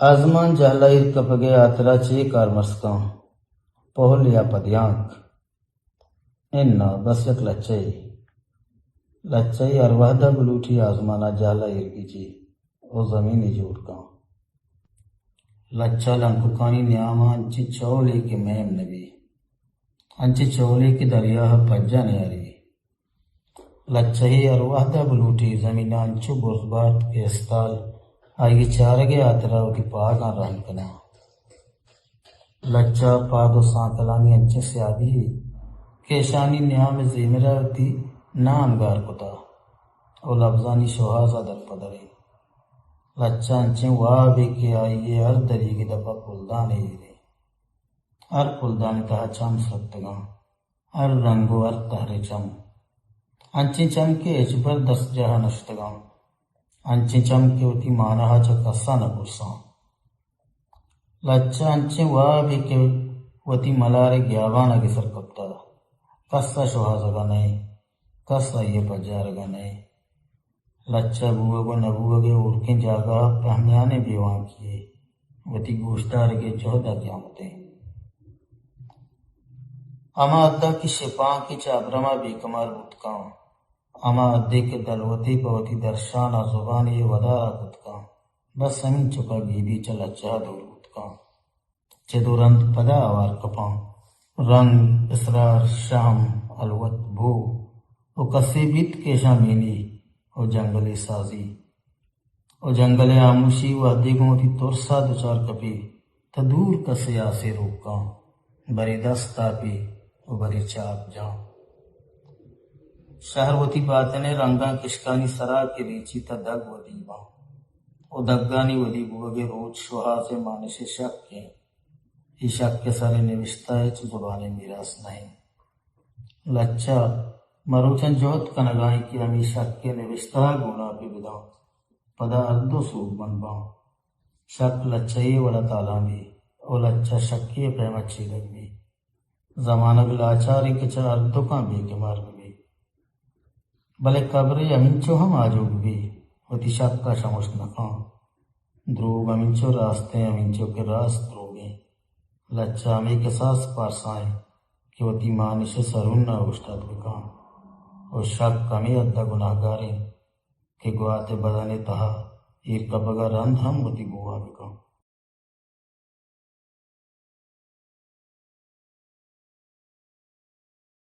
آزمان جہلا ایر کپگے ہاترا چے کارمرز کن؟ پہل یا پدیانک؟ اناں، بس یک لچہ ئے۔ لچہ ئے ہر وہدا بلوٹی آزمانا جہلا ایر گیجی و زمینے جوڑ کن۔ لچہ لنککانی نیاما انچیں چولے کہ میم نبی، انچیں چولے کہ دریاہ پجا نیاری۔ لچہ ئے ہر وہدا بلوٹی زمینا انچو برز بارت کہ استال آئی چارگے ہاترا وتی پاگاں رہن کناں۔ لچہ پاد و سانکلانی انچیں سیادی یے کہ اشانی نیام زیمرا وتی نام گار کتا و لبزانی شوہازا در پہ درے۔ لچہ انچیں وابے کہ آئی ہر دریگے دپا پلدانے ایرے۔ ہر پلدانے تہا چم سرتگاں، ہر رنگ و ہر تہرے چم۔ انچیں چم کہ ہچبر دستجاہا نشتگاں۔ انچیں چم کہ وتی مانہا چہ کسا نپرساں۔ لچہ انچیں وابے کہ وتی ملارے گیابانا گسر کپتا۔ کسا شوہازگا نئے، کس آئیا پجارگا نئے۔ لچہ بوگ و نبوگے ہورکیں جاگہا پہمیانیں بیوانکیے، وتی گوشدارگے جہدا قیامتے۔ ہما حدا کہ شپانکے چہ ابرما بے کمار بوت کن، ہما حدے کہ دلوتے پہ وتی درشانا زبانے ودارا کت کن، بس ہمینچکا گیدی چہ لچہا دور بوت کن۔ چد و رند پدا آوار کپاں۔ رنگ، اسرار، شہم، ہلوت، بو و کسے بیت کہ اشاں مینی و جنگلے سازی۔ و جنگلے ہاموشی وہدے گوں وتی ترسا دچار کپی، تہ دور کسے آسے روک کن، برے دست تاپی و برے چاپ جاں۔ شہر وتی باتنیں رنگاں کشکانی سرا کہ ریچی تہ دگ ودی باں۔ و دگانی ودی بوگے روچ شوہازے مانشے شک ایں۔ اے شک ء سر ء نبشتہ ہچ زبان ء میراث نہ انت۔ لچہ مروچاں جہد کنگا انت کہ ہمے شک ء نبشتہ ء گوناپے بداں، پدا ہر دو سوبمند باں۔ شک لچہ ء وڑا تالان بی و لچہ شکے ء پیما چیدگ بی۔ زمانگ لاچار انت کہ چہ ہر دکاں بے کمار بہ بی۔ بلے کبرے ہمینچو ہم آجوگ بی، وتی شک ء شمشت نہ کن۔ دروگ ہمینچو راست انت، ہمینچو کہ راست دروگ انت۔ لچہ ہمے کساس پارسا انت کہ وتی مانش ء سرون ء اوشتات بہ کن۔ و شک ہمے حد ء گناہگار انت کہ گوات ء بدن ء تہا ایر کپگ ء رند ہم وتی بوہا بہ کن۔